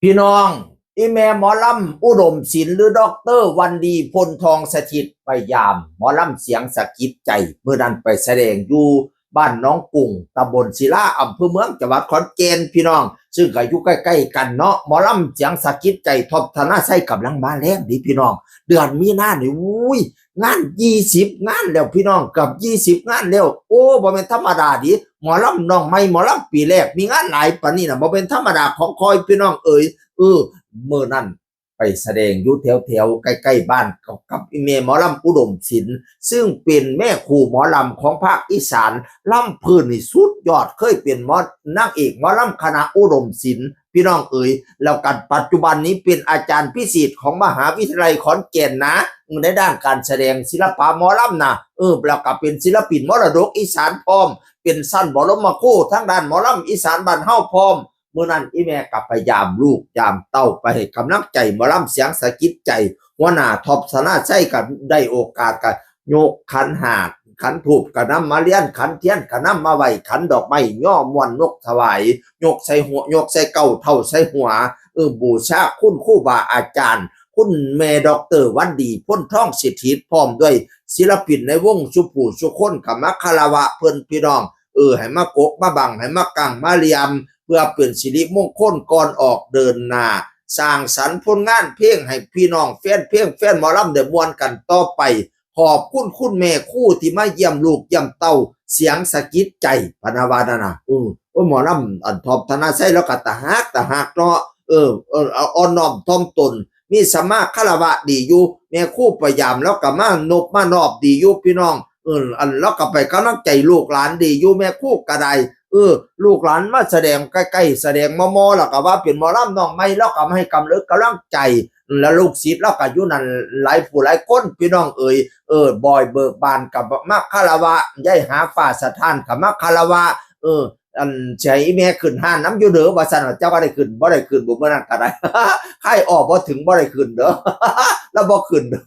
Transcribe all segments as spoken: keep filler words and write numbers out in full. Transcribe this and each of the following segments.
พี่น้อง อีแม่หมอลำอุดมศิลป์ หรือด็อกเตอร์วันดี พลทองสถิต ไปยามหมอลำเสียงสะกิดใจ มื้อนั้นไปแสดงอยู่บ้านหนองกุ่ง ตำบลศิลา อำเภอเมือง จังหวัดขอนแก่น พี่น้อง ซึ่งก็อยู่ใกล้ๆกันเนาะ หมอลำเสียงสะกิดใจ ท็อป ธนชัย กำลังมาแรงเด้พี่น้อง เดือนมีนานี่ อุ้ย งานยี่สิบงานแล้วพี่น้อง เกือบยี่สิบงานแล้ว โอ้ บ่แม่นธรรมดาเด้ หมอลำน้องใหม่ หมอลำปีแรก มีงานหลายปานนี้น่ะ บ่แม่นธรรมดาของข้อยพี่น้องเอ๋ย เออ มื้อนั้นไปแสดงอยู่แถวๆ ใกล้ๆบ้านกับ กับอีแม่หมอลำอุดมศิลป์ ซึ่งเป็นแม่ครูหมอลำของภาคอีสาน ลำพื้นนี่สุดยอด เคยเป็นหมอ นางเอกหมอลำคณะอุดมศิลป์ พี่น้องเอ๋ย แล้วกันปัจจุบันนี้เป็นอาจารย์พิเศษของมหาวิทยาลัยขอนแก่นนะ ในด้านการแสดงศิลปะหมอลำนะ เออ แล้วก็เป็นศิลปินมรดกอีสานพร้อม เป็นชั้นบรมครูทางด้านหมอลำอีสานบ้านเฮาพร้อม มื้อนั้นอีแม่ก็ไปยามลูกยามเต้า ไปให้กำลังใจหมอลำเสียงสะกิดใจ หัวหน้าท็อป ธนชัย ก็ได้โอกาสก็ยกขันหมาก ขันธูปก็นำมาเรียน ขันเทียนก็นำมาไหว้ ขันดอกไม้ย่อม่วนนกถวาย ยกใส่หัว ยกใส่เก้าเท้าใส่หัว เออ บูชาคุณครูบาอาจารย์ คุณแม่ด็อกเตอร์วันดี พลทองสถิต พร้อมด้วยศิลปินในวงสู่ผู้สู่คนก็มาคารวะเพิ่นพี่น้อง เออ ให้มากกมาบัง ให้มากังมาเลียม เพื่อเป็นสิริมงคลก่อนออกเดินหน้า สร้างสรรค์ผลงานเพลงให้พี่น้องแฟนเพลงแฟนหมอลำได้ม่วนกันต่อไป ขอบคุณคุณแม่ครูที่มาเยี่ยมลูกเยี่ยมเต้า เสียงสะกิดใจ พะนะว่านั่นน่ะ เออ โอ้ย หมอลำอันท็อป ธนชัย แล้วก็ตาฮักตาฮักเนาะ เออ เออ เอาอ่อนน้อมถ่อมตน มีสัมมาคารวะดีอยู่ แม่ครูไปยามแล้วก็มานบมานอบดีอยู่พี่น้อง เออ อันแล้วก็ไปกำลังใจลูกหลานดีอยู่ แม่ครูก็ได้ เออ ลูกหลานมาแสดงใกล้ๆ แสดงมอๆ แล้วก็ว่าเป็นหมอลำน้องใหม่ แล้วก็มาให้กำเลิกกำลังใจ แล้วลูกศิษย์แล้วก็อยู่นั่นหลายผู้หลายคนพี่น้องเอ๋ย เออ บอยเบิกบานก็มาคารวะ ยายหาฟ้าสถานก็มาคารวะ เออ อันสิให้อีแม่ขึ้นห้านนำอยู่เด้อ ว่าซั่น เจ้าก็ได้ขึ้น บ่ได้ขึ้น บ่มื้อนั้นก็ได้ ใครออกบ่ถึงบ่ได้ขึ้นเด้อ แล้วบ่ขึ้นเด้อ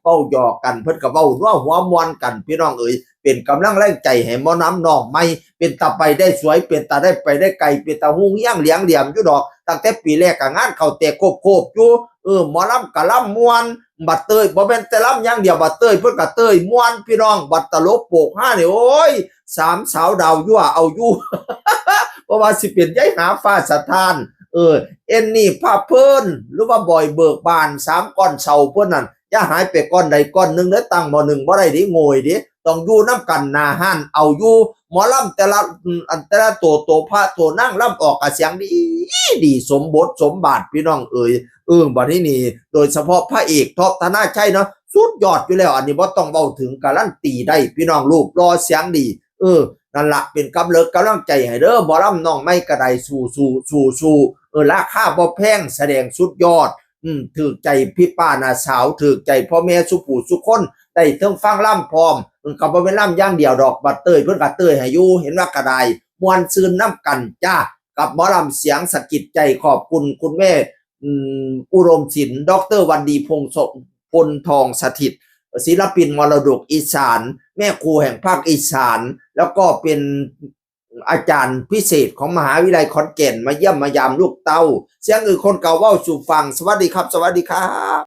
เว้าหยอกกัน เพิ่นก็เว้านัวหัวม่วนกัน พี่น้องเอ๋ย เป็นกำลังแรงใจให้หมอลำน้องใหม่ เป็นตาไปได้สวย เป็นตาได้ไปได้ไกล เป็นตาฮุ่งเฮี้ยงเหลียงเหลี่ยมอยู่ดอก ตั้งแต่ปีแรกก็งานเข้าแตกโคบๆ อยู่ เออ หมอลำก็ลำม่วน บัดเตย บ่แม่นแต่ลำอย่างเดียว บัดเตยเพิ่นก็เตยม่วน พี่น้อง บัดตลกโปกฮานี่ โอ้ย สามสาวดาวยั่วเอาอยู่ บ่ว่าสิเป็นยายหาฟ้าสถาน เออ เอนนี่พาเพลิน หรือว่าบอยเบิกบาน สามก้อนเสาเพิ่นนั่น อย่าหายไปก้อนใดก้อนหนึ่งเด้อ ตั้งหม้อนึ่งบ่ได้เด้ โง่ยเด้ ต้องอยู่นำกันหน้าห้านเอาอยู่ หมอลำแต่ละ อันแต่ละตัว ตัวพระตัวนางลำออกกะเสียงดี ดี สมบทสมบาทพี่น้องเอ๋ย เออ บัดนี้นี่ โดยเฉพาะพระเอกท็อป ธนชัย เนาะ สุดยอดอยู่แล้ว อันนี้บ่ต้องเว้าถึง การันตีได้พี่น้อง รูปหล่อเสียงดี เออ นั่นละเป็นกำเลิกกำลังใจให้เด้อ หมอลำน้องใหม่ก็ได้ สู้ๆ สู้ๆ เออ ราคาบ่แพง แสดงสุดยอด อืม ถืกใจพี่ป้าน้าสาว ถืกใจพ่อแม่สู่ผู้สู่คน ได้เทิงฟังลำพร้อม อืม ก็บ่แม่นลำอย่างเดียวดอก บัดเตยเพิ่นก็เตยให้อยู่ เห็นว่าก็ได้ ม่วนซื่นนำกันจ้า กับหมอลำเสียงสะกิดใจ ขอบคุณคุณแม่ อืม อุดมศิลป์ ด็อกเตอร์วันดี พงศ์ส- พลทองสถิต ศิลปินมรดกอีสาน แม่ครูแห่งภาคอีสาน แล้วก็เป็นอาจารย์พิเศษของมหาวิทยาลัยขอนแก่น มาเยี่ยมมายามลูกเต้า เสียงอื่นคนเก่าเว้าสู่ฟัง สวัสดีครับ สวัสดีครับ